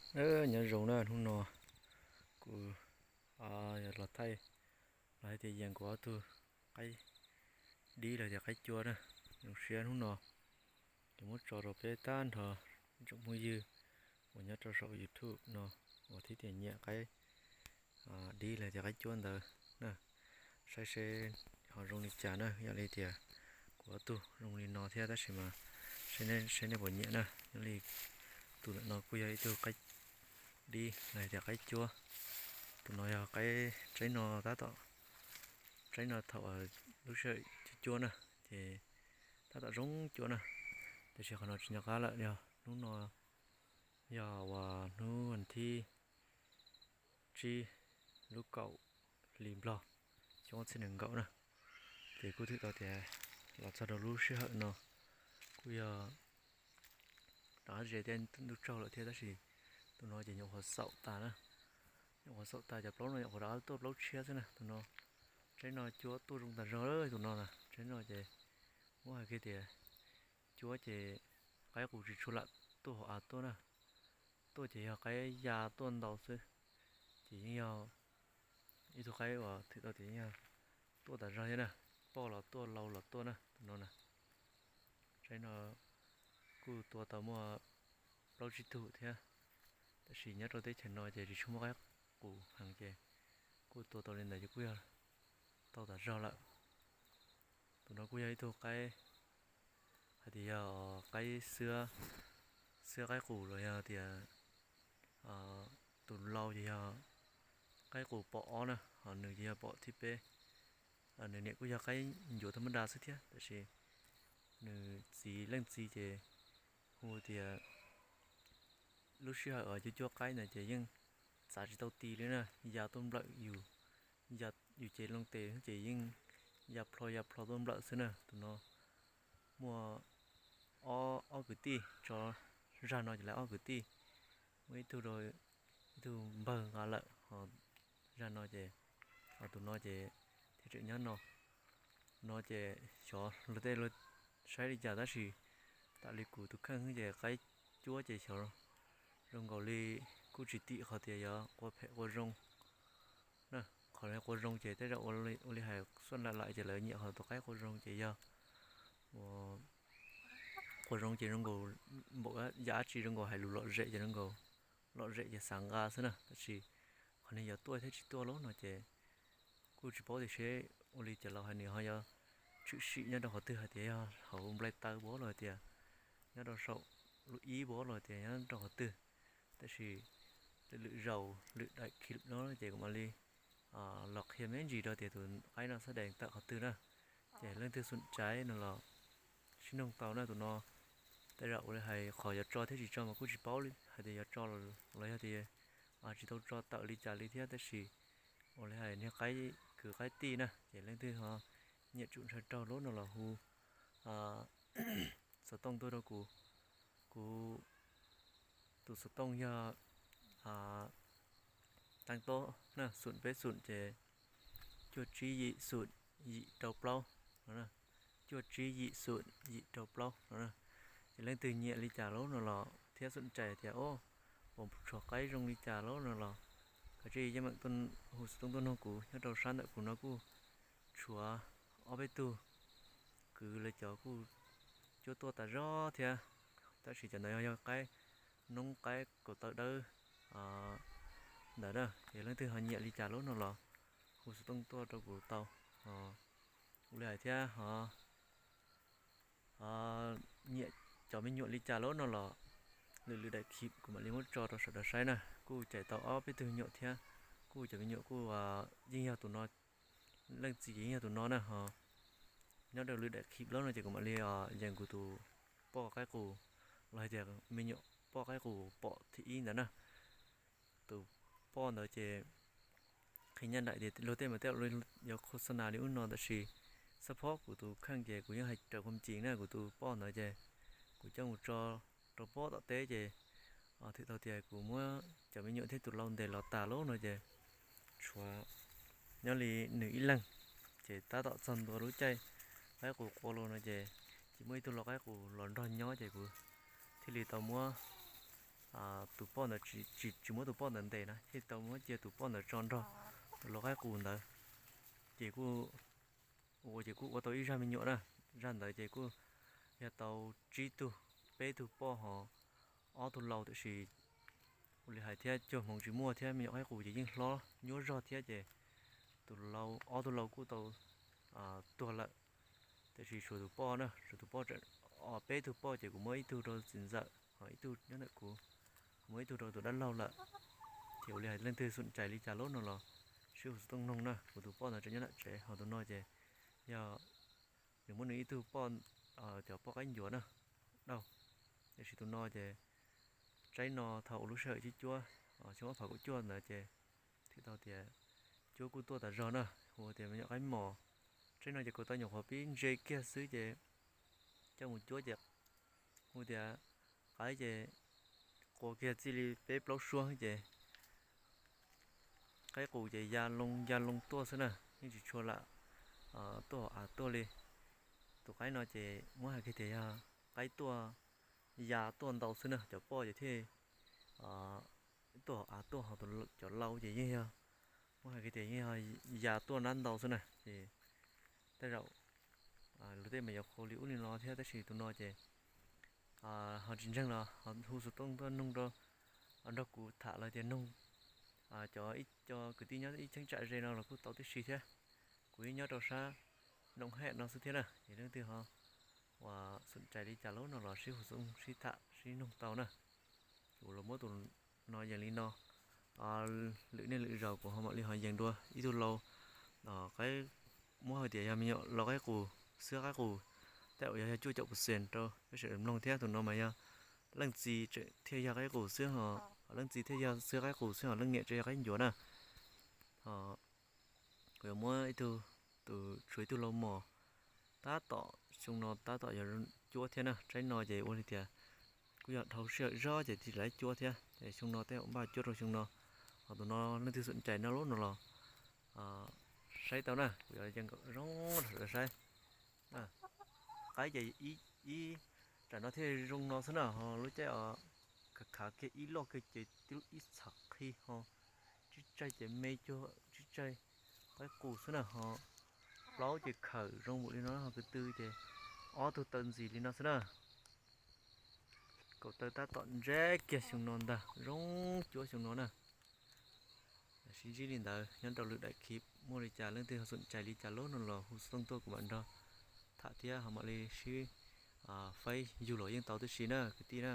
Nyob zoo na, hnub no kuv los thaij, los hais tias yees kuv ob tug qaib dib los tias qaib cuab na. Zoo siab hnub no kuv muab tso rau peb tag nrho tsoom phooj ywg uas nyob rau saum YouTube no uas thiab tias nyiam qaib dib los tias qaib cuab ntawd na, saib seb ho zoo li cas na. Yog li tias kuv ob tug zoo li no thiab tab sis mas saib nej puas nyiam na. Yog li tus ntawm no kuj yog ib tug qaib dib los tias qaib cuab. Tus no yog qaib, tsaib no tab tom, tsaib no thaum lub sij hawm cuab cuab na, ces tab tom zoo cuab na. Tiam sis qhov no tsis nco qab lawm, yog hnub no yog uas hnub thib tsib lub kaum hli Nplog xyoo ob txhiab nees nkaum na. Ces kuj twb tau tias los txog rau lub sij hawm no kuj yog rov ze thiab ntuj tsaug lawm thiab tab sis tus no ces nyuam qhuav xaum tas na. Nyuam qhuav xaum tas, cov plaub no nyuam qhuav rov qab tuaj plaub tshiab xwb na. Tus no, tsaib no cuab tuaj zoo tas zog lawm tus no na. Tsaib no ces muab hais kiag tias cuab ces qaib qus tsis tshua lam tuaj hauv av tuaj na. Tuaj ces yog qaib ya tuaj ntau xwb. Ces yeej yog ib tug qaib uas thwm tau tias yeej yog tuaj tas zog thiab na. Poj los tuaj, lau los tuaj na tus no na. Tsaib no kuj tua tau muaj plaub tsib tug thiab, tab sis nyob rau teb chaws no ces tsis tshua muaj qaib qus heev ces kuj tua tau li ntawd ces kuj yog tau tas zog lawm. Tus no kuj yog ib tug qaib, hais tias yog qaib xwab, xwab qaib qus los yog tias tus lau ces yog qaib qus pom ob na, ho nws ces yog pom thib peb. Nws niam kuj yog qaib ncuav tau mab da xwb thiab tab sis nws txiv, leej txiv ces hu tias lub sij hawm uas cuab cuab qaib ntawd ces yeej txav tsis tau ti li na, ya tuaj nplawm yus, yus ces loo tes ces yeej ya plho ya plho tuaj nplawm xwb na. Tus no muaj ob kwv tij tso, zag no ces lawv ob kwv tij, muaj ib tug, ib tug npawg nqa lawm, ho zag no ces, ho tus no ces thiaj tseem nyob no. No ces xyov luag tej luag saib li cas tab sis tam li kuv tus kheej ces qaib cuab ces xyov zoo nkaus li kuj tsis tim qhov tias yuav qua phem qua zoo na. Qhov qua zoo ces tej zaum ua li hais xuaj lam laim ces lawv nyiam qhov tus qaib qua zoo ces yog qua zoo ces zoo nkaus npaum yam dab tsi zoo nkaus hais lus lom zem ces zoo nkaus lom zem ces xav nqa xwb na. Tab sis qhov niag yuav tuaj thiab tsis tuaj lawm no ces kuj tsis paub tias seb ua li cas los hais nws ho yuav tshwm sim nyob rau qhov twg, hais tias yog hauv nplai taw pov los tias nyob rau saum lub ib pov los tias nyob rau qhov twg. Tab sis lwm lwm zaus lwm daim clip no ces kuv mam li los qhia me ntsis rau tias tus qaib no xab dees tawm qhov twg na. Ces leej twg xum caiv no los sib noog tau na. Tus no tej zaum ua li hais qhov yuav tso thiab tsis tso mas kuj tsis paub li, hais tias yuav tso los yog tias tsis tau tso tawm li cas li thiab, tab sis ua li hais niag qaib kwv qaib tij na, ces leej twg ho nyiam tsum ntshaw raug lub no los hu xov tooj tuaj rau kuv. Kuv tus xov tooj yog teeb tob na, xum peb xum ces cuaj tsib yim xum yim rau plaub no, cuaj tsib yim xum yim rau plaub no. Ces leej twg nyiam li cas lub no los thiab xum caiv tias o, uas tshuav qaib zoo li cas lub no los kav tsij yeej meem hu xov tooj tuaj nug kuv. Nyob rau sab ntawm kuv no kuj tshuav ob peb tug kwv lawv cov kuj cuab tuaj tas zog thiab, tab sis cov ntawd yog qaib noob qaib kaum tawv dawb ntawd na. Ces leej twg ho nyiam li cas lub no los hu xov tooj tuaj rau kuv tau. Ua li hais thiab ho nyiam cov me nyuam li cas lub no los lwm lwm daim clip kuv mam li muab tso rau sawv daws saib na. Kuj caiv tau ob peb tug me nyuam thiab, kuj cov me nyuam kuj yeej yog tus no, leej txiv ces yeej yog tus no na ho. Nyob rau lwm daim clip lub no ces kuv mam li yees kuv tus poj qaib qus los hais tias me nyuam poj qaib qus pom thib ib ntawd na. Tus poj ntawd ces qhia nyaj nraim tias luag tej mas tej yuav khos xa nas li ub no, tab sis xab phob kuv tus kheej ces kuv yeej hais raws phom cim na. Kuv tus poj ntawd ces kuv coj mus tso rau pob tom teb ces thwm tau tias kuv muab cov me nyuam thiab tus lau ntes los tas lub no ces tshuav nyob li nws ib leeg. Ces tab tom txog ntua lub caij qaib qus qua los no ces tsis muaj ib tug lau qaib qus los nrog nyob ces kuv thiaj li tau muab tus poj ntawd tsis, tsis muab tus poj ntawd ntes na, thiaj tau muab cia tus poj ntawd tso nrog tus lau qaib qus ntawd. Ces kuj ua, ces kuj ua tau ib zaj me nyuam na. Zaj ntawd ces kuj yog tau tsib tug, peb tug poj ho ob tug lau, tiam sis ua li hais thiab cuag hmoov tsis muaj thiab me nyuam qaib qus ces yeej hlob nyuaj zog thiab ces tus lau, ob tug lau kuj tau tuag lawm. Tiam sis tshuav tus poj na, tshuav tus poj, peb tug poj ces kuv muab ib tug rau txiv ntxawm ho ib tug nyob ntawm kuv, muab ib tug rau tus dab laug lawm. Ces ua li hais leej twg xum cais li cas lub no los sib hu xov tooj noog na. Kuv tus poj ntawd tseem nyob nram tsev, ho tus no ces yog nws muab nws ib tug poj, cov poj qaib ncuav na, dauj. Tiam sis tus no ces tsaib no thaum ua lub sij hawm cuab cuab, xyoo ob phav kaum cuaj ntawd ces thiaj tau tias cuab kuj tuaj tas zog na, hu tias me nyuam qaib mos. Tsaib no ces kuv tau nyuam qhuav pib ntse kiag xwb ces coj mus cuab ces hu tias qaib ces qua kiag txij li peb plaub suab ces qaib qus ces ya loo ya loo tuaj xwb na, yeej tsis tshua lam tuaj hauv av tuaj li. Tus qaib no ces muab hais kiag tias yog qaib tuaj ya tuaj ntau xwb na, cov poj ces thiaj tuaj hauv av tuaj, ho cov lau ces yeej yog, muab hais kiag tias yeej yog ya tuaj nab ntau xwb na. Ces tej zaum luag tej mas yuav qhuas li ub li no thiab, tab sis tus no ces ho tsis ntseeg los ho hu xov tooj tuaj noog rau, nrog kuv tham los tias noog cov ib co kwv tij nyob ib cheeb tsam ze no los kuj tau tib si thiab. Kuv yeej nyob rau sab Noo Hem no xwb thiab na, ces leej twg ho uas xum cais li cas lub no los sib hu xov tooj sib tham sib noog tau na. Kuv los muab tus no yees li no, lwm niaj lwm zaus kuv ho mam li ho yees dua ib tug lau qaib, muab hais tias yog me nyuam lau qaib qus, xwb qaib qus, tej zaum yog yog cuaj caum percent rau peb sawv daws mloog thiab. Tus no mas yog leej txiv tseem thiaj yog qaib qus xwb ho, leej txiv thiaj yog xwb qaib qus xwb ho leej niam tseem yog qaib ncuav na. Ho kuv yuav muab ib tug, tus tshuav ib tug lau mos, tab tom xyoo no tab tom yog cuab thiab na. Tsaib no ces ua li tias kuj yog dhau sij hawm zog ces tsis laib cuab thiab, ces xyoo no tej zaum npaj cuab rau xyoo no. Ho tus no leej twg xum cais no lub no los saib tau na, kuv yuav yees kom zoo rau sawv daws saib. Qaib ces ib tsam no thiaj zoo no xwb na, ho lub caij os khav khav kiag ib loj kiag ces tib lub ib txham qhi ho tsib tsaig ces me cuag tsib tsaig qaib qus xwb na, ho plaub ces khawm zoo npaum li no, ho kwv tw ces ob tug taw ntxim li no xwb na. Kaum taw tab tom ntseb kiag xyoo no ntag, zoo cuab xyoo no na. Sib ntsib li ntawd, nyob rau lwm daim clip muaj li cas leej twg ho xum cais li cas lub no los hu xov tooj tuaj kuv mam nrog tham thiab ho mam li sib faib yug los yeej tau tib si na kwv tij na.